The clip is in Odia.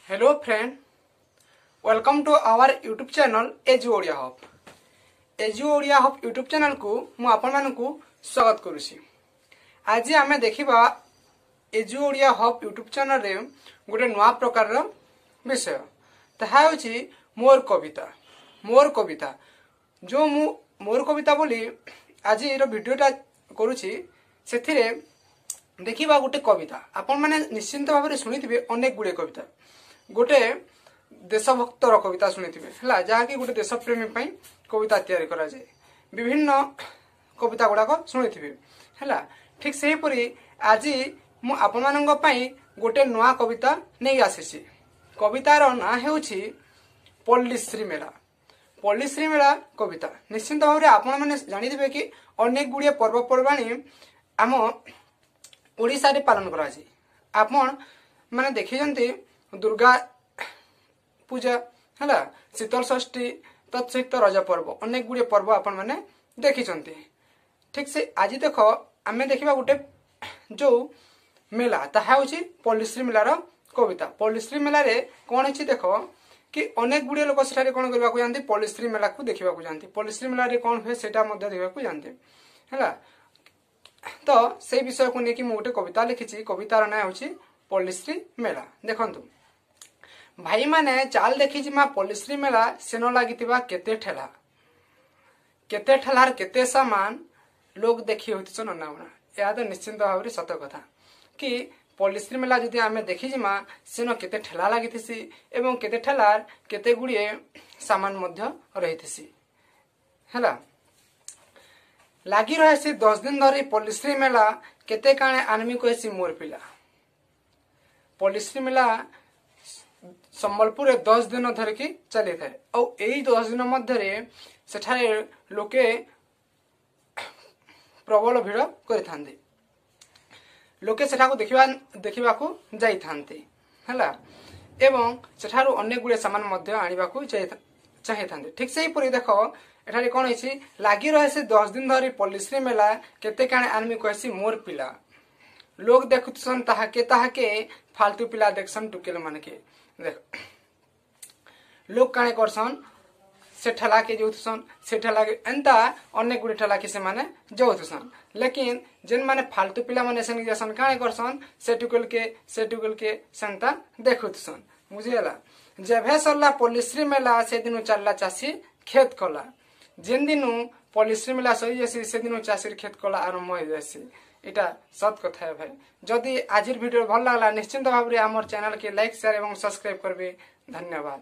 Hello friend, welcome to our YouTube channel Edu Odia Hub. Edu Odia Hub YouTube ଚ୍ୟାନେଲକୁ ମୁଁ ଆପଣମାନଙ୍କୁ ସ୍ୱାଗତ କରୁଛି। ଆଜି ଆମେ ଦେଖିବା ଏଜୁ ଓଡ଼ିଆ ହବ୍ ୟୁଟ୍ୟୁବ୍ ଚ୍ୟାନେଲରେ ଗୋଟେ ନୂଆ ପ୍ରକାରର ବିଷୟ, ତାହା ହେଉଛି ମୋର କବିତା। ମୋର କବିତା ଯେଉଁ ମୁଁ ମୋର କବିତା ବୋଲି ଆଜିର ଭିଡ଼ିଓଟା କରୁଛି, ସେଥିରେ ଦେଖିବା ଗୋଟେ କବିତା। ଆପଣମାନେ ନିଶ୍ଚିନ୍ତ ଭାବରେ ଶୁଣିଥିବେ ଅନେକ ଗୁଡ଼ିଏ କବିତା। ଗୋଟେ ଦେଶଭକ୍ତର କବିତା ଶୁଣିଥିବେ, ହେଲା, ଯାହାକି ଗୋଟେ ଦେଶପ୍ରେମୀ ପାଇଁ କବିତା ତିଆରି କରାଯାଏ। ବିଭିନ୍ନ କବିତା ଗୁଡ଼ାକ ଶୁଣିଥିବେ, ହେଲା। ଠିକ୍ ସେହିପରି ଆଜି ମୁଁ ଆପଣମାନଙ୍କ ପାଇଁ ଗୋଟେ ନୂଆ କବିତା ନେଇ ଆସିଛି। କବିତାର ନାଁ ହେଉଛି ପଲ୍ଲୀଶ୍ରୀ ମେଳା। ପଲ୍ଲୀଶ୍ରୀ ମେଳା କବିତା ନିଶ୍ଚିନ୍ତ ଭାବରେ ଆପଣମାନେ ଜାଣିଥିବେ କି ଅନେକ ଗୁଡ଼ିଏ ପର୍ବପର୍ବାଣି ଆମ ଓଡ଼ିଶାରେ ପାଳନ କରାଯାଏ। ଆପଣ ମାନେ ଦେଖିଛନ୍ତି ଦୁର୍ଗା ପୂଜା, ହେଲା, ଶୀତଳ ଷଷ୍ଠୀ, ତତ୍ ସହିତ ରଜ ପର୍ବ, ଅନେକ ଗୁଡ଼ିଏ ପର୍ବ ଆପଣମାନେ ଦେଖିଛନ୍ତି। ଠିକ୍ ସେ ଆଜି ଦେଖ ଆମେ ଦେଖିବା ଗୋଟେ ଯୋଉ ମେଳା, ତାହା ହେଉଛି ପଲ୍ଲୀଶ୍ରୀ ମେଳାର କବିତା। ପଲ୍ଲୀଶ୍ରୀ ମେଳାରେ କ'ଣ ହେଇଛି ଦେଖ କି ଅନେକ ଗୁଡ଼ିଏ ଲୋକ ସେଠାରେ କ'ଣ କରିବାକୁ ଯାଆନ୍ତି? ପଲ୍ଲୀଶ୍ରୀ ମେଳାକୁ ଦେଖିବାକୁ ଯାଆନ୍ତି। ପଲ୍ଲୀଶ୍ରୀ ମେଳାରେ କ'ଣ ହୁଏ ସେଇଟା ମଧ୍ୟ ଦେଖିବାକୁ ଯାଆନ୍ତି, ହେଲା। ତ ସେଇ ବିଷୟକୁ ନେଇକି ମୁଁ ଗୋଟେ କବିତା ଲେଖିଛି। କବିତାର ନାଁ ହେଉଛି ପଲ୍ଲୀଶ୍ରୀ ମେଳା। ଦେଖନ୍ତୁ ଭାଇମାନେ, ଚାଲ ଦେଖିଯିମା ପଲ୍ଲୀଶ୍ରୀ ମେଳା। ସେନ ଲାଗିଥିବା କେତେ ଠେଲା, କେତେ ଠେଲାର କେତେ ସାମାନ, ଲୋକ ଦେଖି ହେଉଥିସନ୍ ଅନାବନା। ଏହା ତ ନିଶ୍ଚିନ୍ତ ଭାବରେ ସତ କଥା କି ପଲ୍ଲୀଶ୍ରୀ ମେଳା ଯଦି ଆମେ ଦେଖିଯିମା, ସେନ କେତେ ଠେଲା ଲାଗିଥିସି ଏବଂ କେତେ ଠେଲାର କେତେ ଗୁଡ଼ିଏ ସାମାନ ମଧ୍ୟ ରହିଥିସି, ହେଲା। ଲାଗି ରହେସି 10 ଦିନ ଧରି ପଲ୍ଲୀଶ୍ରୀ ମେଳା, କେତେ କାଣେ ଆନମି କହେସି ମୋର ପିଲା। ପଲ୍ଲୀଶ୍ରୀ ମେଳା ସମ୍ବଲପୁରରେ 10 ଦିନ ଧରିକି ଚାଲିଥାଏ, ଆଉ ଏଇ 10 ଦିନ ମଧ୍ୟରେ ସେଠାରେ ଲୋକେ ପ୍ରବଳ ଭିଡ଼ କରିଥାନ୍ତି। ଲୋକେ ସେଠାକୁ ଦେଖିବାକୁ ଯାଇଥାନ୍ତି, ହେଲା, ଏବଂ ସେଠାରୁ ଅନେକ ଗୁଡ଼ିଏ ସାମାନ ମଧ୍ୟ ଆଣିବାକୁ ଚାହିଁଥାନ୍ତି। ଠିକ୍ ସେହିପରି ଦେଖ ଏଠାରେ କ'ଣ ହେଇଛି। ଲାଗି ରହେ ସେ 10 ଦିନ ଧରି ପଲ୍ଲୀଶ୍ରୀ ମେଳା, କେତେ କାଣେ ଆନମି କହେସି ମୋର ପିଲା। ଲୋକ ଦେଖୁଛନ୍ ତାହାକେ ତାହାକେ, ଫାଲତୁ ପିଲା ଦେଖସନ୍ ଟୁକେଲ ମାନକେ। ଦେଖ ଲୋକ କାଣେ କରସନ୍, ସେ ଠେଲାକେ ଯାଉଥିସନ୍, ସେ ଠେଲାକେ ଏନ୍ତା ଅନେକ ଗୁଡ଼ିଏ ଠେଲାକେ ସେମାନେ ଯାଉଥିସନ୍। ଲେକିନ୍ ଯେନ୍ ମାନେ ଫାଲତୁ ପିଲାମାନେ ସେନିକି ଯାସନ୍, କାଣେ କରସନ୍? ସେ ଟୁକେଲକେ ସେ ଟୁକେଲକେ ସେନ୍ତା ଦେଖୁଥିସନ୍। ବୁଝିହେଲା? ଯେଭେ ସରିଲା ପଲ୍ଲୀଶ୍ରୀ ମେଳା, ସେଦିନୁ ଚାଲିଲା ଚାଷୀ କ୍ଷେତ କଲା। ଯେନ୍ ଦିନୁ ପଲ୍ଲୀଶ୍ରୀ ମେଳା ସରିଯାସି, ସେଦିନୁ ଚାଷୀର କ୍ଷେତ କଲା ଆରମ୍ଭ ହେଇଯାସି। ଏଇଟା ସତ କଥା ଭାଇ। ଯଦି ଆଜିର ଭିଡ଼ିଓ ଭଲ ଲାଗଲା, ନିଶ୍ଚିନ୍ତ ଭାବରେ ଆମର ଚ୍ୟାନେଲକେ ଲାଇକ୍, ସେୟାର ଏବଂ ସବସ୍କ୍ରାଇବ କରିବେ। ଧନ୍ୟବାଦ।